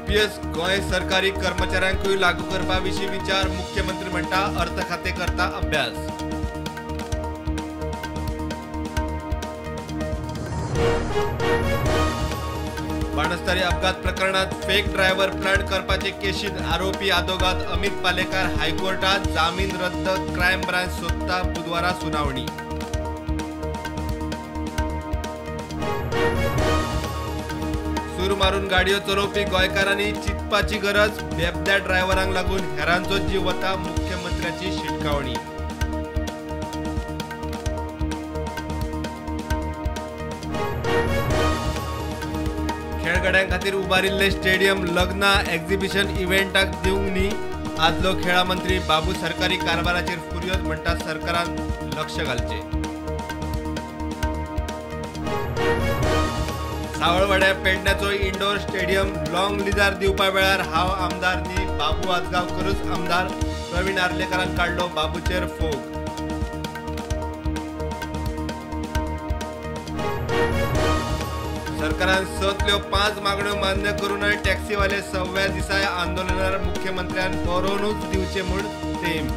UPS Goa सरकारी कर्मचाऱ्यांकूय लागू करपा विशीं विचार, मुख्यमंत्री म्हणटा अर्थ खातें करता अभ्यास। बाणस्तारी अपघात प्रकरणात फेक ड्रायव्हर प्लांट करपाचे केशीत आरोपी आदोगाद अमित पालेकार हायकोर्टात जामीन रद्द, क्रायम ब्रांच सोदता बुधवारा सुनावणी। सूर मारून गाडयो चलोवपी गोंयकारांनी चिंतपाची गरज, बेबद्या ड्रायव्हरांक लागून हेरांचो जीव वता, मुख्यमंत्र्याची शिटकावणी। खेळगड्यां खातीर उबारिल्ले स्टेडियम लग्नां एक्झिबिशन इव्हेंटाक दिवंक न्ही, आदलो खेळा मंत्री बाबू सरकारी कारभाराचेर फुर्योज म्हणटा सरकारान लक्ष घालचें। सावळवाड्या पेडण्याचो इंडोर स्टेडियम लॉंग लिजार दिवपा वेळार हांव आमदार न्ही, बाबू आजगांवकरूच आमदार, प्रवीण आर्लेकारान काडलो बाबूचेर फोग। सरकारान 6तल्यो 5 मागण्यो मान्य करूनय टॅक्सीवाले 6व्या दिसाय आंदोलनार मुख्यमंत्र्यान बरोवनूच दिवचें म्हूण तेम।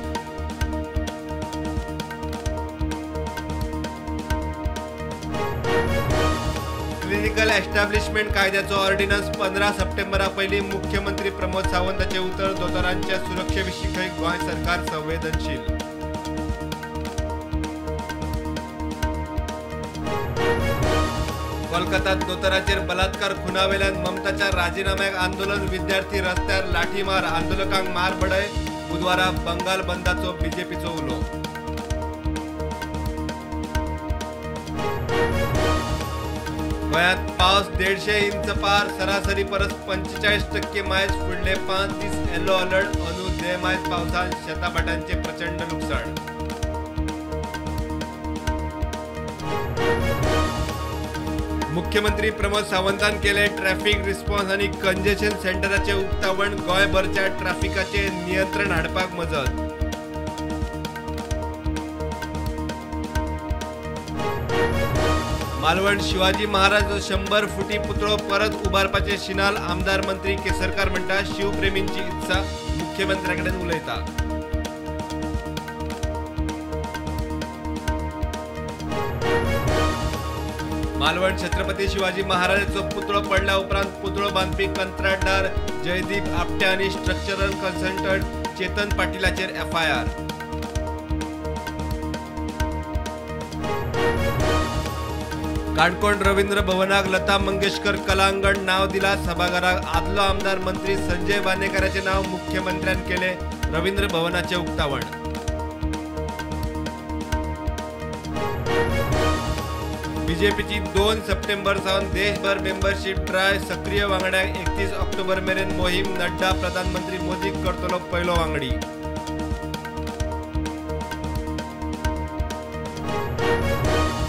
क्लिनिकल एस्टॅब्लिशमेंट कायद्याचो ऑर्डिनन्स 15 सप्टेंबरा पयलीं मुख्यमंत्री प्रमोद सावंताचे उतर, दोतोरांच्या सुरक्षे विशीं खंय गोंय सरकार संवेदनशील। कोलकातात दोतोराचेर बलात्कार खुनावेल्यान ममताच्या राजीनाम्याक आंदोलन, विद्यार्थी रस्त्यार लाठीमार, आंदोलकांक मार बडय, बुधवारा बंगाल बंदाचो बीजेपीचो उलो। गोंयांत पावस 150 इंच पार, सरासरी परस 45% मायज, फुडले 5 दीस येलो अलर्ट, अंदू 1.5 मायज पावसान शेताभाटांचें प्रचंड लुकसाण। मुख्यमंत्री प्रमोद सावंतान केले ट्रॅफिक रिस्पॉन्स आनी कंजेशन सेंटराचे उक्तावण, गोंयभरच्या ट्रॅफिकाचेर नियंत्रण हाडपाक मजत। मालवण शिवाजी महाराज 100 फुटी पुतळो परत उबारपाचे शिनाल, आमदार मंत्री केसरकार म्हणटा शिवप्रेमींची इत्सा, मुख्यमंत्र्याकडेन उलयता। मालवण छत्रपती शिवाजी महाराजाचो पुतळो पडल्या उपरांत पुतळो बांदपी कंत्राटदार जयदीप आपटे आनी स्ट्रक्चरल कन्सल्टंट चेतन पाटीलाचेर एफआयआर। काणकोण रवींद्र भवनाक लता मंगेशकर कलांगण नाव दिला, सभाघराक आदलो आमदार मंत्री संजय बांदेकाराचें नाव मुख्यमंत्र्यान केलें रवींद्र भवनाचें उक्तावण। बीजेपीची 2 सप्टेंबर सावन देशभर मेंबरशीप ड्रायव्ह, सक्रीय वांगड्यांक 31 ऑक्टोबर मेरेन मोहीम, नड्डा प्रधानमंत्री मोदीक करतलो पयलो वांगडी।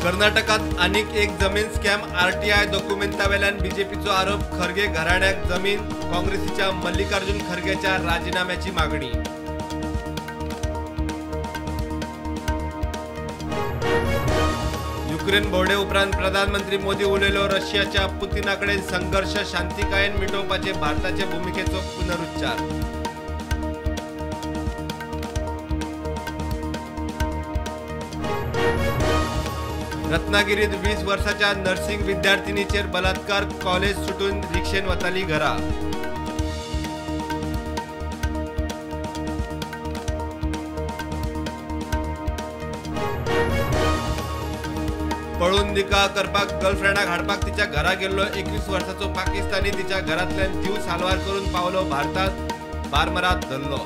कर्नाटकात आनीक एक जमीन स्कॅम, आरटीआय दोकुमेंतावेल्यान बीजेपीचो आरोप, खरगे घराण्याक जमीन, काँग्रेसीच्या मल्लिकार्जुन खरगेच्या राजीनाम्याची मागणी। युक्रेन भोवडे उपरांत प्रधानमंत्री मोदी उलयलो, रशियाच्या पुतिनाकडेन संघर्ष शांतिकायेन मिटोवपाचे भारताचे भूमिकेचो पुनरुच्चार। रत्नागिरीत 20 वर्साच्या नर्सिंग विद्यार्थिनीचेर बलात्कार, कॉलेज सुटून रिक्षेन वताली घरा। पळून निकाह करपाक गर्लफ्रेंडाक हाडपाक तिच्या घरा गेल्लो 21 वर्साचो पाकिस्तानी तिच्या घरांतल्यान जीव साल्वार करून पावलो भारतात, बारमारात धरलो।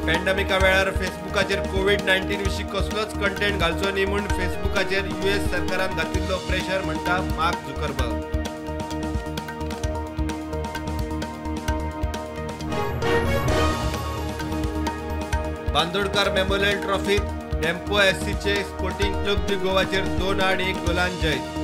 पॅन्डेमिका वेळार फेसबुकाचेर कोवीड-19 विशीं कसलोच कंटेंट घालचो न्ही म्हूण फेसबुकाचेर यूएस सरकारान घातिल्लो प्रेशर म्हणटा मार्क झुकरबर्ग। बांदोडकर मेमोरियल ट्रॉफीत डेम्पो एससीचे स्पोर्टिंग क्लब दी गोवाचेर 2-1 गोलान जैत।